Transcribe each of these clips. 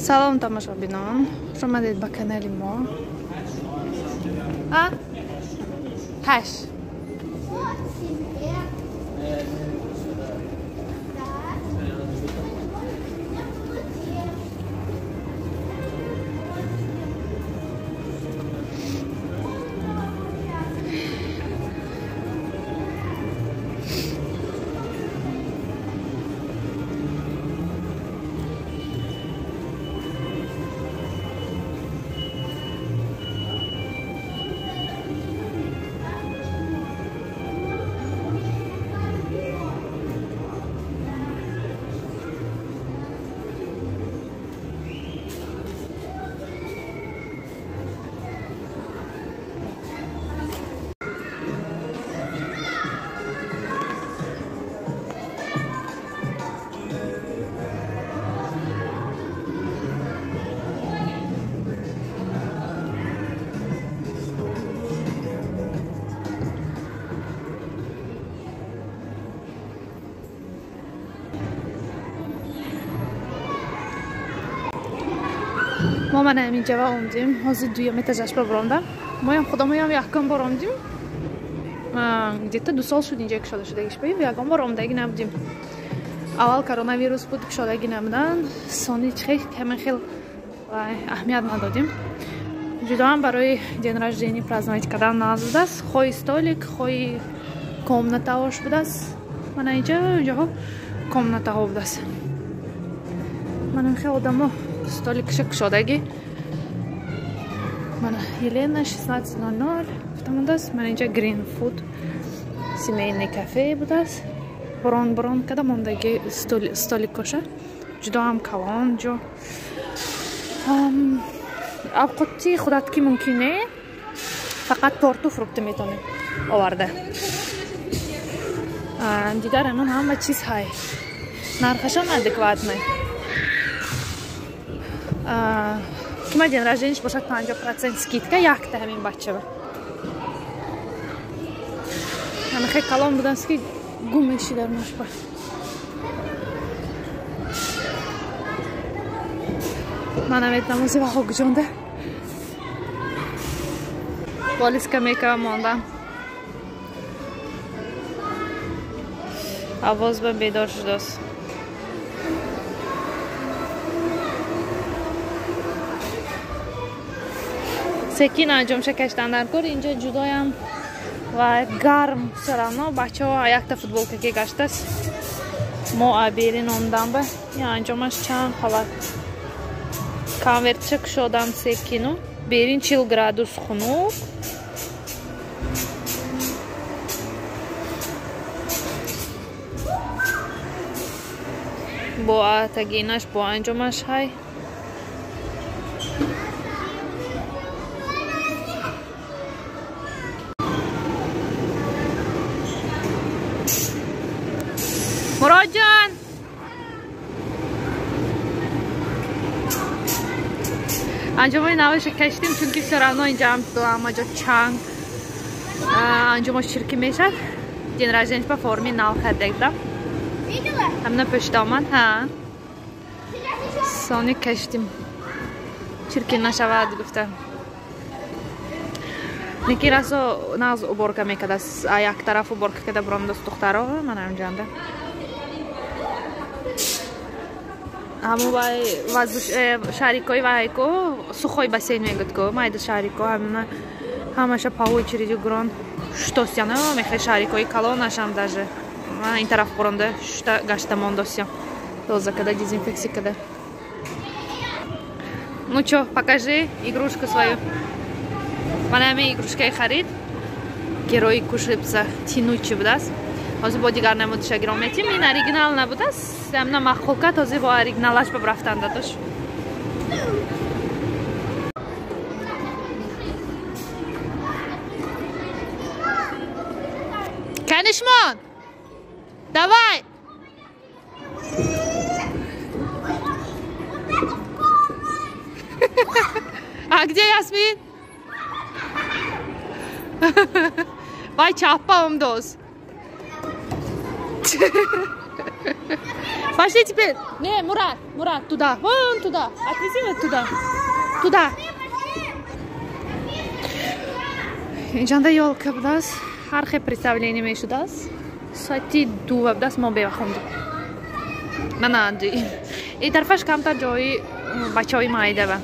Салом тамошобинон, хуш омадед ба канали мо. А? 8. Мо мана ҳамин ҷава омдем. Ҳозир дуюм этажаш ба баромдам. Моям худамоям якум бор омдем. Где-то 2 сол шуд инҷа кушода шудагиш ба ягон бор омдагӣ набудем. Аввал коронавирус буд, кушодагӣ набуданд. Сони чихел ҳамин хел аҳамият надодем. Ҷудоам барои день рождения праздновать кардан наз будааст. Хои столик, хои комнатаҳош будааст. Мана инҷа инҷаҳо комнатаҳо будааст. Мана хел одамо столикша кушодагӣ. Мана Елена 16:00 гуфтамондааст. Мана инҷа Green Food семейный кафе будааст. Борон борон када мондаги столикоша. Ҷудоам калон ҷо. Авқоти худат ки мумкин не, фақат торту фрукты метавонем оварда. Дигар ҳамон ҳама чиз ҳай. Нархашон адекватный. Кима день рождения бошад 50% скидка якта ҳамин бачаба. Ҳама хеле калон буданд ки гум меши дар машба. Ман наметавонам ози ваҳо гуҷонда. Боли скамейка мондам. Овоз ба бедор шудааст. Секин анҷомша каштан дар кор. Инҷа ҷудоям ва гарм все равно. Бачаҳо якта футболка ки гаштааст. Мо аберин омдам ба. Я анҷомаш чанд халат. Конвертша кушодам секину. Берин 40 градус хунук. Бо атагинаш, бо анҷомаш ҳай. Муроджон! Анҷомои наваша каштем, чунки все равно инҷа ҳама ҷо чанг, анҷомош чирки мешад. День рождения ба форми нав хардагдам. Ҳамина пӯшида омад. Ҳа. Сони каштем. Чирки нашавад гуфта. Неки расо нағз уборка мекардааст. Як тараф уборка карда буромдааст духтаро. Мана ҳамҷанда. Ҳамун вай шарикои вайко сухой бассейн мегӯд ко майда шарико ҳамина ҳамаша по очереди гурон шутосяна мехе шарикои калонашам даже ман ин тараф буронда шута гашта мондосям тоза када дезинфексия када. Ну чё, покажи игрушку свою. Мана ҳамин игрушкаи харид герои кушибса тинучи будааст. Ҳозир бо дигар намудиша гирон метим. Ин оригинал набудааст. Ҳамина маъқул кард, ҳозир бо оригиналаш ба рафтан дадош. Канишмон! Давай! А где Ясмин? Вай чаппа омдоз. Пошли теперь. Не, Мурат, Мурат, туда. Вон туда. Отвези вот туда. Туда. Инҷанда ёлка будааст. Ҳар хел представление мешудааст. Соати 2 будааст, мо бевақт омдем. Мана ин тарафаш камтар ҷои бачаҳои майдава.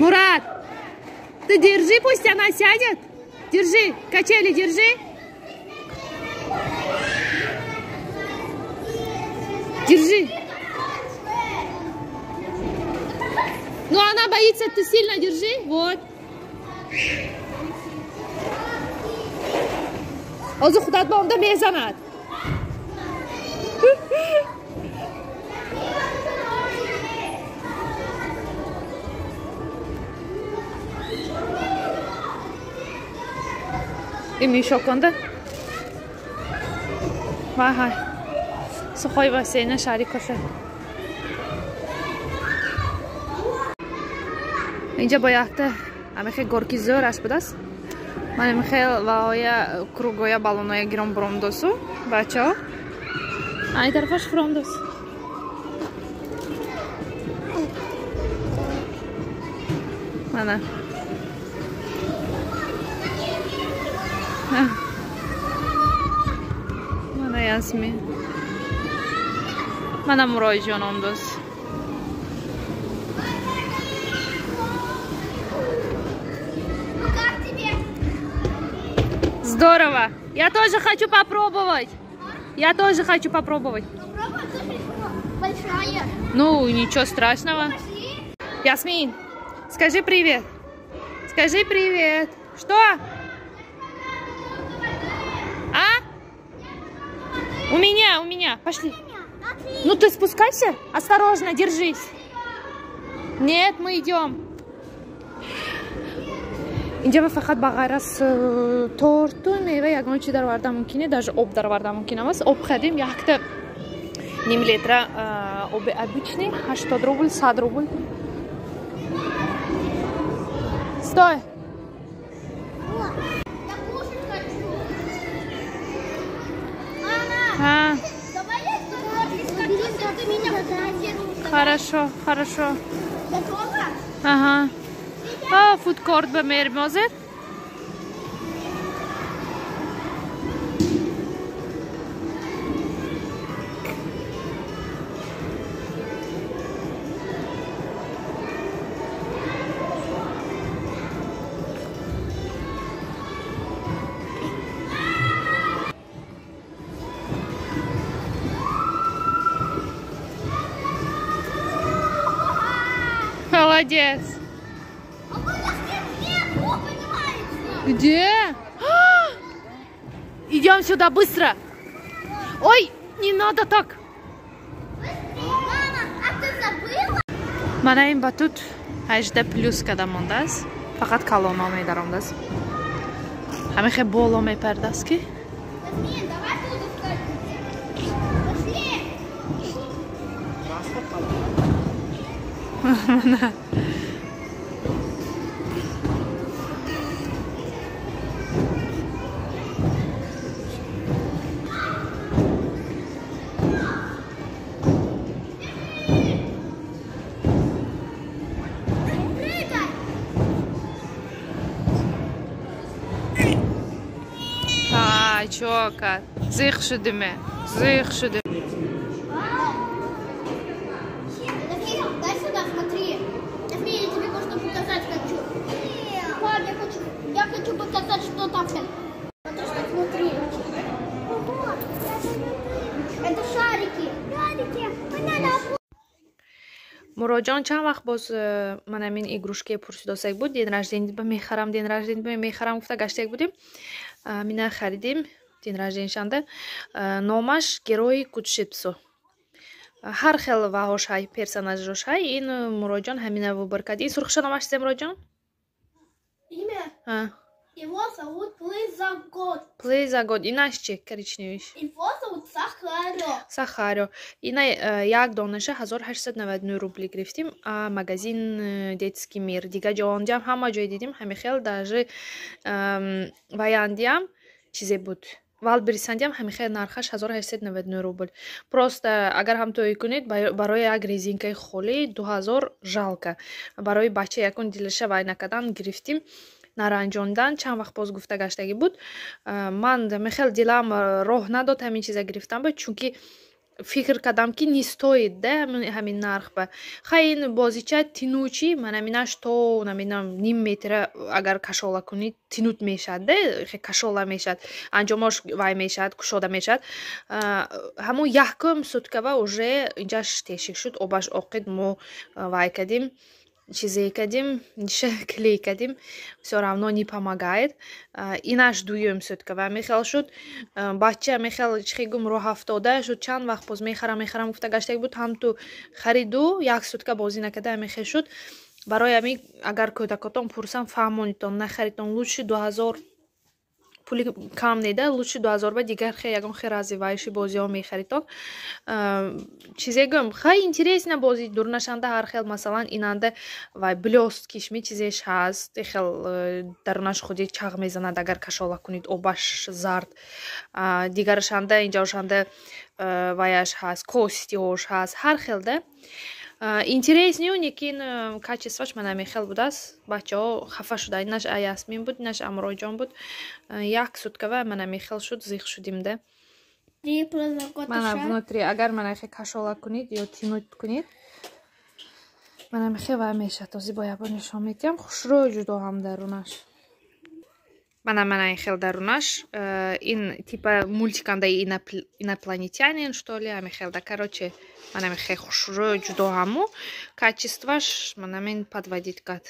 Мурат, ты держи, пусть она сядет. Держи, качели держи. Держи. Ну, она боится, ты сильно держи. Вот. Озу худат ба онда мезанад. И мешоконда. Вай. Сухой бассейна шарик коша. Инҷа бо якта амихе горки зӯраш будааст. Ман амихе ваоя кругоя баллоноя гиром буромдосу бачаҳо. Ай тарафаш фуромдос. Мана. Мана Ясмин. Мана Муроҷон омдос. Здорово! Я тоже хочу попробовать. Я тоже хочу попробовать. Большая. Ну, ничего страшного. Ясмин, скажи привет. Скажи привет. Что? А? У меня, у меня. Пошли. Ну ты спускайся. Осторожно, держись. Нет, мы идем. Инҷа ва фақат ба ғайр аз торту мева ягон чи дароварда мумкине, даже об дароварда мумкин аст. Об харидем якта ним литра оби обычный, 80 рубль, 100 рубль. Стой! Я кушать хочу. А? Давай я ты меня фотографируешь. Хорошо, хорошо. Готова? Ага. А, фудкорт ба мерим ҳозир. Молодец. Где? А! Идем сюда быстро. Ой, не надо так. Мама, а ты забыла? Мана ин батут 18 плюс када мондааст. Фақат калоно медаромдааст. Ҳамихе боло мепардааст ки. Давай туда пошли. Мана. Чока, зих шудиме, зих шудиме. Дай сюда, смотри. Я тебе кое-что показать хочу. Пап, я хочу показать, что там. Потому что смотри. Это шарики. Шарики. Муроҷон чанд вақт боз ман ҳамин игрушкае пурсидосак буд. День рождения ба мехарам, день рождения ба мехарам гуфта гаштак будем. Мина харидем день рождения шанда. Номаш герои Кутшипсо. Ҳар хел ваҳош ҳай, персонажош ҳай. Ин Муроҷон ҳамина выбор кард. Ин сурхша номаш чизе, Муроҷон? Имя? А. Его зовут Плызагод. Плызагод. Инаш чи коричневиш? Его зовут Сахаро. Сахаро. Ина як донаша 1899 рубли гирифтим. А магазин «Детский мир». Дига ҷондиам ҳама ҷой дидим, ҳами хел, даже ваяндиам чизе буд. Вайлдберрисандиам ҳами хел нархаш 1899 рубл. Просто агар ҳамтоӣ кунед, барои як резинкаи холӣ 2000 жалко. Барои бача якун дилаша вай накардан гирифтим, наранҷондан. Чанд вақт боз гуфта гаштагӣ буд. Ман мехел дилам роҳ надод ҳамин чиза гирифтам ба, чунки фикр кардам, ки не стоит да ҳамин нарх ба. Хай, ин бозича тянучий, манаминаш то намедонам ним метра агар кашола кунӣ, тянуть мешавад да, кашола мешавад, анҷомош вай мешавад, кушода мешавад. Ҳамун якум суткава уже инҷаш тешик шуд, обаш оқид. Мо вай кардим, чизе кардим, клей кардим, всё равно не помогает. Инаш дуюм суткава мехел шуд. Бача мехел чихе гум, роҳ афтода шуд. Чанд вақт боз мехарам, мехарам гуфта гаштак буд. Ҳамту хариду як сутка бозӣ накарда, мехел шуд. Барои ҳамин, агар кӯдакотон пурсанд, фаҳмонитон, нахаритон. Лучше 2000 пули кам неда, лучше 2000 ба дигар хе ягон хе развивающий бозиҳо мехаритон. Чизе гӯм, хай, интересно бозӣ дурнашанда ҳар хел, масалан, инанда вай блёсткишми чизеш ҳаст, хел дарунаш худи чағ мезанад, агар кашола кунед, обаш зард. Дигарашанда инҷаошанда ваяш ҳаст, костиҳош ҳаст, ҳар хел да интересный, лекин качествоаш мана мехел будааст. Бачаҳо хафа шуда. Инаш Ясмин буд, инаш Амроҷон буд. Як суткава мана мехел шуд, зиқ шудим да. Мана внутри агар мана хе кашола кунед ё тянуть кунед, мана мехе вай мешавад. Ҳозир бо ябор нишон медиҳам. Хушрӯ ҷудо ҳам дарунаш. Мана ин хел дарунаш, ин типа мультиканда инопланетянин, что ли, ами хел да. Короче, мана мехе хушрӯ ҷудо ҳаму качествоаш манамин подводить кард.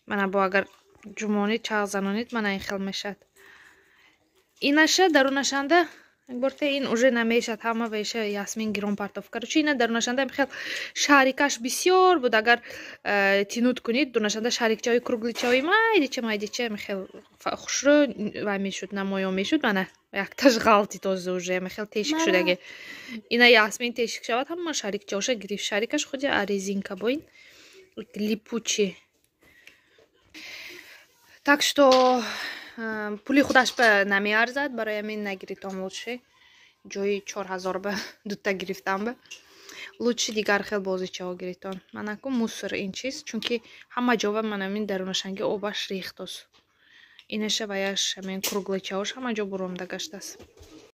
Мана бо агар ҷумонид, чағ занонид, мана ин хел мешавад. Инаша дарунашанда борте ин уже намешад, ҳама веша Ясмин гирон партоф. Короче, ина дарунашанда хел шарикаш бисёр буд. Агар тянуть кунед, дурнашанда шарикчаҳои кругличаҳои майдича майдича мехел хушрӯ вай мешуд, намоён мешуд. Мана якташ ғалти тоза, уже мехел тешик шудаги. Ина Ясмин тешик шавад, ҳама шарикчаоша гирифт. Шарикаш худи резинка бо ин липучий. Так что пули худаш ба намеарзад, барои ҳамин нагиритон. Лучше ҷои 4000 ба дута гирифтам ба лучше дигар хел бозичаҳо гиритон. Манаку мусор ин чиз, чунки ҳама ҷова манамин дарунашанги обаш рехтос. Инаша ваяш ҳамин кругличаҳош ҳама ҷо буромда гаштааст.